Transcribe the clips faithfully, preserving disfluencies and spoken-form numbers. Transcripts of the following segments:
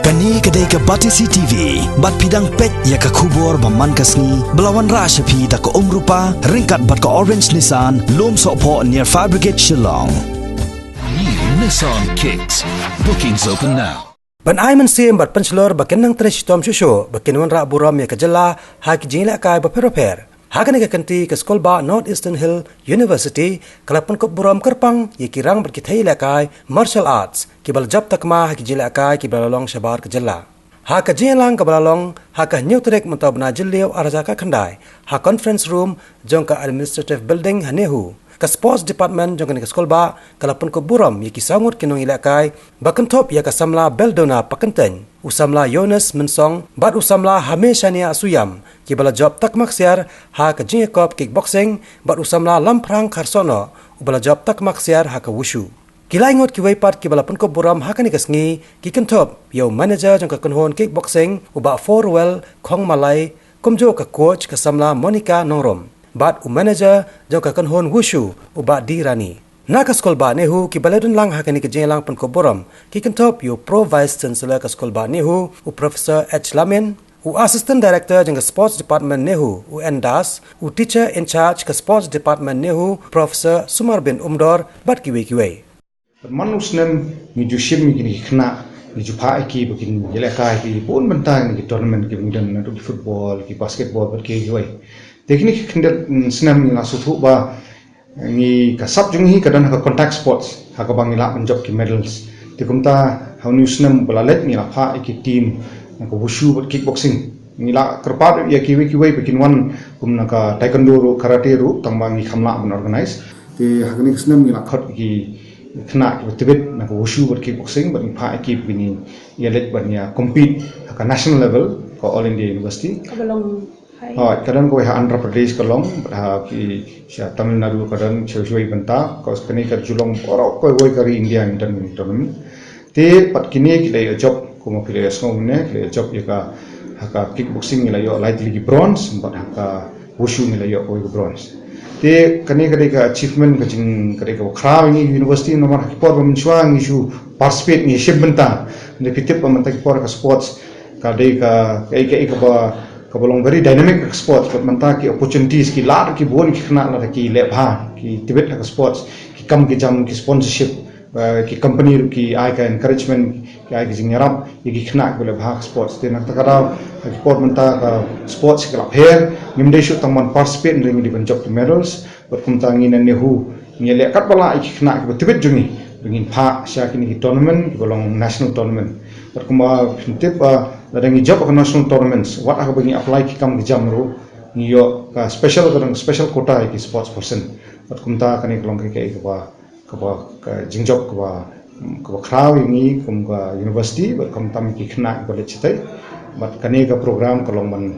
Kane ka dei ka Batesi T V, bad phi dang peit ïa ka khubor ba man ka sngi, ba la wanrah sha phi da ka Umrupa, ryngkat bad ka Orange Nissan, Lumsohphoh near Fire Brigade Shillong. New Nissan Kicks. Bookings open now. Ban ai mynsiem bad pynshlur ba kin nang trei shitom shuh shuh, ba kin wanrah burom ïa ka jylla ha ki jingïalehkai bapher bapher. Ha kane ka kynti ka skulbah North Eastern Hill University ka la pynkup burom kyrpang ïa ki rang bad ki thei ïalehkai martial arts kiba la jop takma ha ki jingïalehkai kiba la long shabar ka jylla. Ha ka jingïalang kaba la long ha ka hynñiew tarik mynta u bnai Jylliew arhajar khatkhyndai ha conference room jong ka Administrative Building ha NEHU, ka Sports Department jong kane ka skulbah ka la pynkup burom ïa ki saw ngut ki nongïalehkai, ba kynthup ïa ka samla Beldona Pakyntein, u samla Yones Mynsong bad u samla Hameshania Suyam, kiba la jop takma ksiar ha ka jingïakop kickboxing, bad u samla Lamphrang Kharsohnoh, uba la jop takma ksiar ha ka wushu. Ki lai ngut kiwei pat kiba la pynkup burom ha kane ka sngi ki kynthup ïa u manager jong ka kynhun kickboxing, u Bah Forwell Khongmalai, kumjuh ka coach ka samla Monica Nongrum, bad u manager jong ka kynhun wushu, u Bah D Rani. Na ka skulbah NEHU kiba la don lang ha kane ka jingïalang pynkup burom ki kynthup ïa u Pro Vice Chancellor ka skulbah NEHU, u Professor H Lamin, u Assistant Director jong ka Sports Department NEHU, u N Das, u Teacher in Charge ka Sports Department NEHU, Professor Sumarbin Umdor, bad kiwei kiwei. Man u snem ngi ju shim ïa kine ki khynnah, ngi ju phah ïa ki ba kin ïalehkai ïa ki bun bynta ïa kine ki tournament kiba ngi don, naduh ki football, ki basketball bad kiwei kiwei. Te kine ki khyndiat, mm, snem ngi la sngewthuh ba ngi, ka sap jong ngi ka don ha ka contact sports ha kaba ngi lah ban jop ki medals. Te kumta ha une u snem ba la leit ngi la phah ïa ki team na ka wushu bad kickboxing. Ngi la kyrpad ïa kiwei kiwei ba kin wan, kum na ka taekwondo ruh, karate ruh, tang ba ngi kham lah ban organize. Te ha kane ka snem ngi la khot ïa ki khynnah kiba tbit na ka wushu bad kickboxing, bad ngi phah ïa ki ba kin ïa leit ban ïa compete ha ka national level, ka All India University. Kaba long Hooid, ka don kawei ha Andhra Pradesh ka long, bad ha ki sha Tamil Nadu ka don, sha shuwa bynta, ka, kane ka ju long baroh kawei ka ri India ngi don ngi tournament. Te pat kine ki la ïoh jop, kumba phi la ïoh sngew mynne, ki la ïoh jop ïa ka, ha ka kickboxing ngi la ïoh lai tylli ki bronze, bad ha ka wushu ngi la ïoh kawei ka bronze. Te kane ka dei ka achievement ka jing, ka dei kaba khraw ïa ngi university namar ha ki por ba mynshuwa ngi shu participate ngi shim bynta. Ngi phi tip ba mynta ki por ka sports ka dei ka, ka, ka, kaba kaba long very dynamic ka sports, bad mynta ki opportunities ki lad ki bun ki khynnah lada ki leh bha, ki tbit ha ka sports, ki kam ki jam ki sponsorship, eh, ki company ruh ki ai ka encouragement, ki ai ka jingïarap ïa ki khynnah kiba leh bha ha ka sports. Te na kata ka daw ha ki por mynta ka sports ki la pher, ngim dei shuh tang ban participate, hynrei ngi dei ban jop ki medals. Bad kumta ngi na NEHU ngi leh katba lah ïa ki khynnah kiba tbit jong ngi ba ngin phah sha kine ki tournament kiba long national tournament. Bad kumba phin tip, ah, lada ngi jop ha ka national tournaments, wat ha kaba ngi apply ki kam ki jam ruh, ngi ïoh ka special, ka dang special quota ïa ki sports person. Bad kumta kane ka long ka, ka, kaba, kaba, ka jingjop kaba, kaba khraw ïa ngi kum ka university, bad kumta ïa ki khynnah kiba leit shatei. Bad kane ka program ka long ban,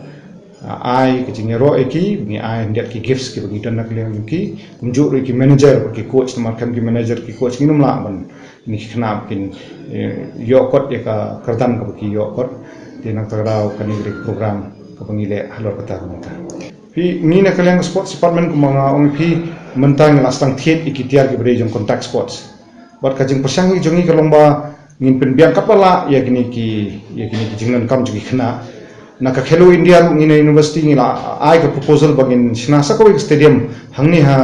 ah, ai ka jingïaroh ïa ki, ngi ai khyndiat ki gifts kiba ngi don na ka liang jong ki, kumjuh ruh ïa ki manager bad ki coach, namar khlem ki manager ki coach ngin ym lah ban, kine ki khynnah ba kin, eh, ïoh kot ïa ka kyrdan kaba ki ïoh kot. Te na kata ka daw kane ka dei ka program kaba ngi leh halor kata ka bynta. Phi, ngi na ka liang sports department kumba nga ong ïa phi mynta ngi la sdang thied ïa ki tiar kiba dei jong contact sports. Bad ka jingpyrshang jong ngi ka long ba ngin pynbiang katba lah ïa kine ki, ïa kine ki jingdonkam jong ki khynnah. Na ka Khelo India ruh ngi na university ngi la ai ka proposal ba ngin shna sa kawei ka stadium hangne ha,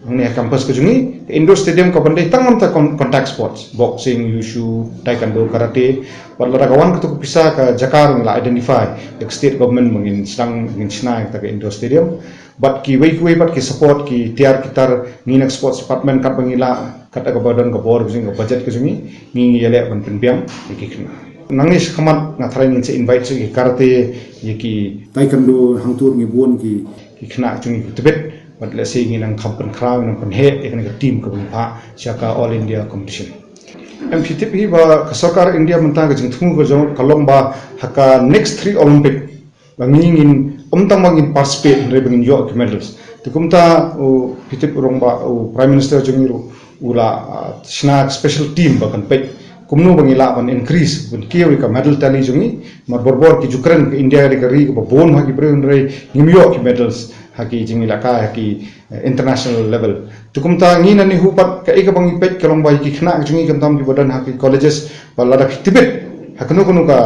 hangne ha campus ka jong ngi, ka indoor stadium kaba dei tang namar ka con-, contact sports, boxing, wushu, taekwondo, karate. Bad lada ka wan kata ka pisa ka jaka ruh ngi la identify ïa ka state government ba ngin sdang, ngin shna ïa kata ka indoor stadium. Bad kiwei kiwei pat ki support ki tiar ki tar, ngi na ka sports department katba ngi lah, kat kaba don ka bor ka jong ngi, ka budget ka jong ngi, ngi ïaleh ban pynbiang ïa ki khynnah. Nangne shakhmat nga tharai ngin sa invite shuh ïa ki karate, ïa ki taekwondo, hangto ngi bun ki, ki khynnah jong ngi ki tbit. Bad lehse ngi nang kham pynkhraw, nang pynheh ïa kane ka team kaba ngi phah sha ka All India competition. Em, phi tip hi ba ka sorkar India mynta ka jingthmu ka jong ka long ba ha ka next three Olympic ba ngi ngin, ym tang ba ngin participate, hynrei ba ngin ïoh ki medals. Te kumta u, phi tip, u rangbah, u Prime Minister jong ngi ruh u la, ah, shna special team ba kan peit kumno ba ngi lah ban increase, ban kiew ïa ka medal tally jong ngi. Namar barabor ki ju kren ka India ka dei ka ri kaba bun ha ki briew, hynrei ngim ïoh ki medals ha ki jingïalehkai ha ki, eh, international level. Te kumta ngi na NEHU pat kaei kaba ngi peit ka long ba ïa ki khynnah jong ngi khamtam kiba don ha ki colleges, ba lada ki tbit kano kano ka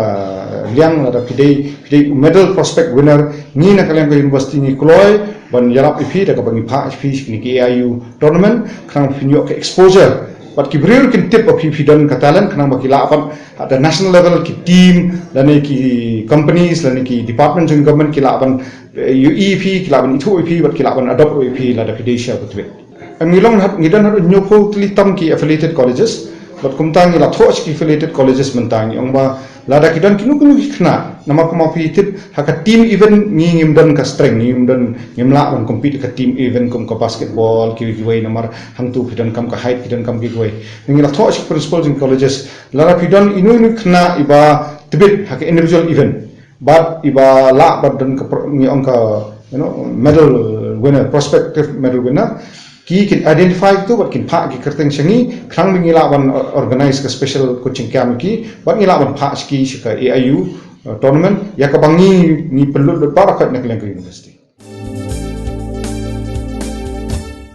liang, lada phi dei, phi dei medal prospect winner, ngi na ka liang ka university ngi kloi ban ïarap ïa phi da kaba ngi phah ïa phi sha kine ki A I U tournament, khnang phin ïoh ka exposure. Bad ki briew kin tip ba phi, phi don ka talent, khnang ba ki lah ban at the national level, ki team lane ki companies lane ki department jong government ki lah ban, eh, ïohi ïa phi, ki lah ban ithuh ïa phi, bad ki lah ban adopt ruh ïa phi lada phi dei sha ka tbit. Em, ngi long haduh, ngi don haduh hynñiewphew tylli tam ki affiliated colleges. Bad kumta ngi la thoh sha ki affiliated colleges mynta, ngi ong ba lada ki don kino kino ki khynnah, namar kumba phi tip, ha ka team event ngi ngim don ka strength, ngim don, ngim lah ban compete ka team event kum ka basketball, ki, kiwei, namar hangto phi donkam ka height, phi donkam kiwei. Ngi la thoh sha ki principal jong colleges, lada phi don ino ino khynnah iba tbit ha ka individual event, bad iba lah ban don ka pro-, ngi ong ka, you know, medal winner, prospective medal winner, ki kin identify kito bad kin phah ki kyrteng sha ngi, khnang ba ngi lah ban organize ka special coaching camp ïa ki, bad ngi lah ban phah sha ki sha ka A I U, uh, tournament, ïa kaba ngi, ngi pynlut lut baroh khoit na ka liang ka university.